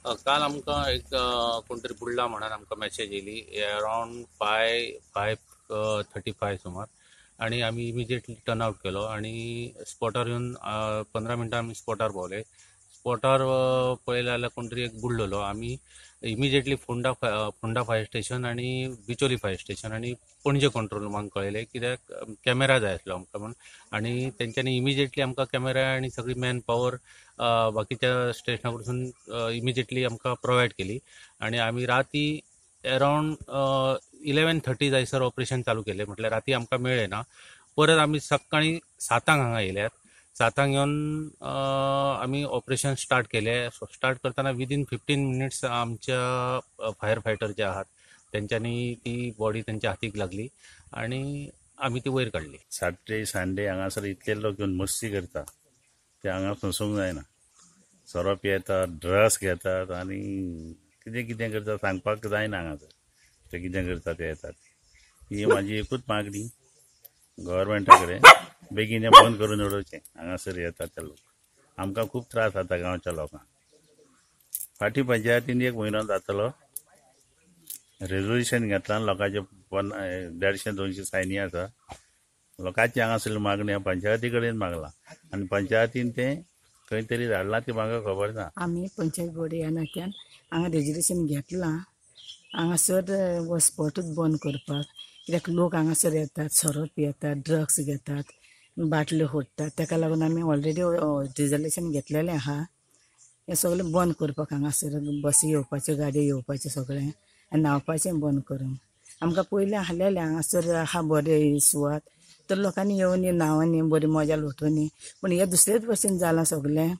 काल आमकां एक कोण तरी बुडला म्हणून आमकां मॅसेज येयली अरावंड 5:35 सुमार आनी आमी इमिजिएटली टर्न आवट केलो आनी स्पॉटार येवन 15 मिनटां आमी स्पॉटार पावले. स्पॉटार पळयलें जाल्यार कोण तरी एक बुडलेलो. आमी इमिजिएटली फोंडा फायर स्टेशन आनी बिचोली फायर स्टेशन आनी पणजे कंट्रोल रुमाक कळयलें, कित्याक कॅमेरा जाय आसलो आमकां म्हूण. आनी तेंच्यांनी इमिजिएटली आमकां कॅमेरा आनी सगळी मॅन पावर बाकीच्या स्टेशना कडसून इमिजिएटली आमकां प्रोवायड केली. आनी आमी राती अरावंड 11:30 जायसर ऑपरेशन चालू केलें. म्हटल्यार राती आमकां मेळ्ळें ना. परत आमी सकाळीं 7 हांगा येयल्यात. 7 येवन आमी ऑपरेशन स्टार्ट केलें. स्टार्ट करतना विदीन 15 मिनिट्स आमच्या फायर फायटर जे आहात तेंच्यांनी ती बॉडी तेंच्या हातीक लागली आनी आमी ती वयर काडली. सॅटर्डे संडे हांगासर इतले लोक येवन मस्ती करता ते हांगा सोंसूंक जायना. सोरो पियेतात, ड्रग्स घेतात आनी कितें कितें करता सांगपाक जायना. हांगासर ते कितें करता ते येतात. ही म्हाजी एकूच मागणी गव्हर्मेंटा कडेन, बेगीन हें बंद करून उडोवचें. हांगासर येतात ते लोक, आमकां खूब त्रास जाता गांवच्या लोकांक. फाटीं पंचायतीन एक म्हयनो जातलो रेजोल्युशन घेतलां, लोकांचे 150-200 सायनी आसा. लोकांची हांगासरली मागणी पंचायती कडेन मागलां आनी पंचायतीन तें खंय तरी धाडलां, ती म्हाका खबर ना. आमी पंचायत बोर्ड ह्या नात्यान हांगा रेजोल्युशन घेतलां. हांगासर हो स्पॉटूच बंद करपाक, कित्याक लोक हांगासर येतात, सोरो पियेतात, ड्रग्स घेतात, बाटल्यो फोडटात. ताका लागून आमी ऑलरेडी रिजर्वेशन घेतलेलें आहा. हें सगळें बंद करपाक हांगासर बसी येवपाच्यो, गाडयो येवपाच्यो सगळें आनी न्हांवपाचें बंद करून. आमकां पयलीं आसलेलें हांगासर आहा बरें सुवात, तर लोकांनी येवनी न्हांवनी बरी मजा लुटोवनी, पूण हें दुसरेच भशेन जालां सगळें.